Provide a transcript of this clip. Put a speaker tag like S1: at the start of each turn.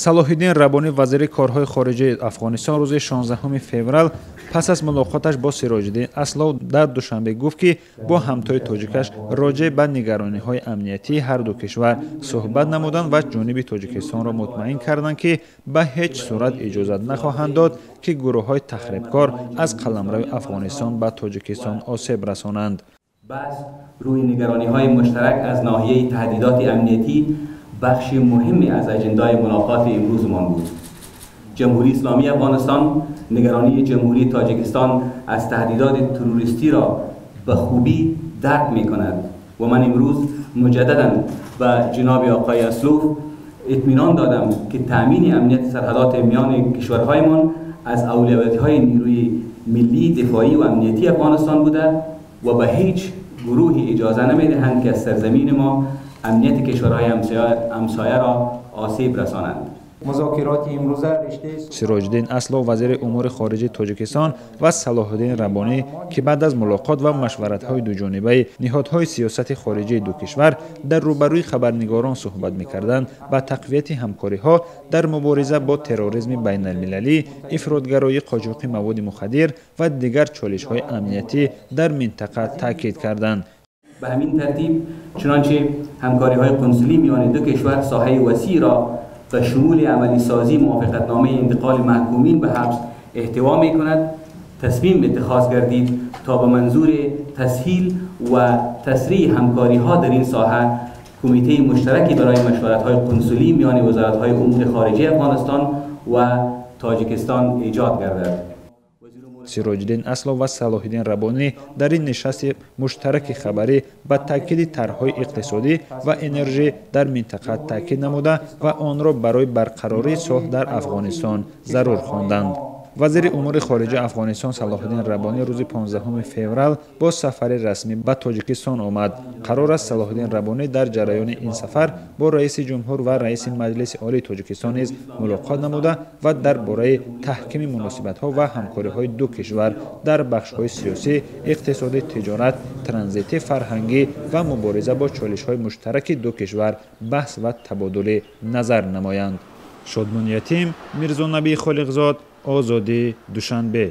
S1: Салоҳиддин Раббонӣ, вазири корҳои хориҷаи Афғонистон, рӯзи 16 феврал пас аз мулоқоташ бо Сироҷиддин Аслов дар Душанбе гуфт, ки бо ҳамтои тоҷикаш роҷеъ ба нигарониҳои амниятии ҳар ду кишвар суҳбат намуданд ва ҷониби Тоҷикистонро мутмаин карданд, ки ба ҳеҷ сурат иҷозат нахоҳанд дод, ки гурӯҳҳои тахрибкор аз қаламрави Афғонистон ба Тоҷикистон осеб расонанд.
S2: بحث روی نگرانی‌های مشترک از ناحیه تهدیدات امنیتی بخش مهمی از اجندای ملاقات امروزمان بود. جمهوری اسلامی افغانستان نگرانی جمهوری تاجیکستان از تهدیدات تروریستی را به خوبی درک می‌کند و من امروز مجدداً به جناب آقای اسلوف اطمینان دادم که تأمین امنیت سرحدات میان کشورهایمان از اولویت‌های نیروی ملی، دفاعی و امنیتی افغانستان بوده و به هیچ گروهی اجازه نمی‌دهند که از سرزمین ما امنیت کشورهای همسایه را آسیب رسانند.
S3: مذاکرات امروزه رشته
S1: Сироҷиддин Аслов, вазири умури хориҷии Тоҷикистон, ва Салоҳиддин Раббонӣ, ки баъд аз мулоқот ва машваратҳои дуҷонибаи ниҳодҳои сиёсати хориҷии ду кишвар дар рӯбарӯи хабарнигорон суҳбат мекарданд, ба тақвияти ҳамкориҳо дар мубориза бо терроризми байналмилалӣ, ифротгароӣ, қочоқи маводи мухаддир ва дигар чолишҳои амниятӣ дар минтақа таъкид карданд.
S2: به همین ترتیب چنانچه همکاری‌های قنسولی میان دو کشور ساحه وسیع را به شمول عملی سازی موافقتنامه انتقال محکومین به حبس احتوا می‌کند، تصمیم اتخاذ گردید تا به منظور تسهیل و تسریع همکاری‌ها در این ساحه کمیته مشترکی برای مشورت‌های قنسولی میان وزارت‌های امور خارجه افغانستان و تاجیکستان ایجاد گردد.
S1: Сироҷиддин Аслов ва Салоҳиддин Раббонӣ дар ин нишасти муштараки хабарӣ ба таъкиди тарҳҳои иқтисодӣ ва энержӣ дар минтақа таъкид намуда ва онро барои барқарории сулҳ дар Афғонистон зарур хонданд. Вазири умури хориҷаи Афғонистон Салоҳиддин Раббонӣ рӯзи 15 феврал бо сафари расмӣ ба Тоҷикистон омад. Қарор аст, Салоҳиддин Раббонӣ дар ҷараёни ин сафар бо раиси ҷумҳур ва раиси Маҷлиси Олии Тоҷикистон низ мулоқот намуда ва дар бораи таҳкими муносибатҳо ва ҳамкориҳои ду кишвар дар бахшҳои сиёсӣ, иқтисодӣ, тиҷорат, транзитӣ, фарҳангӣ ва мубориза бо чолишҳои муштараки ду кишвар баҳс ва табодули назар намоянд. Шодмон Ятим, Мирзонабӣ Холиқзод, Озодӣ, Душанбе.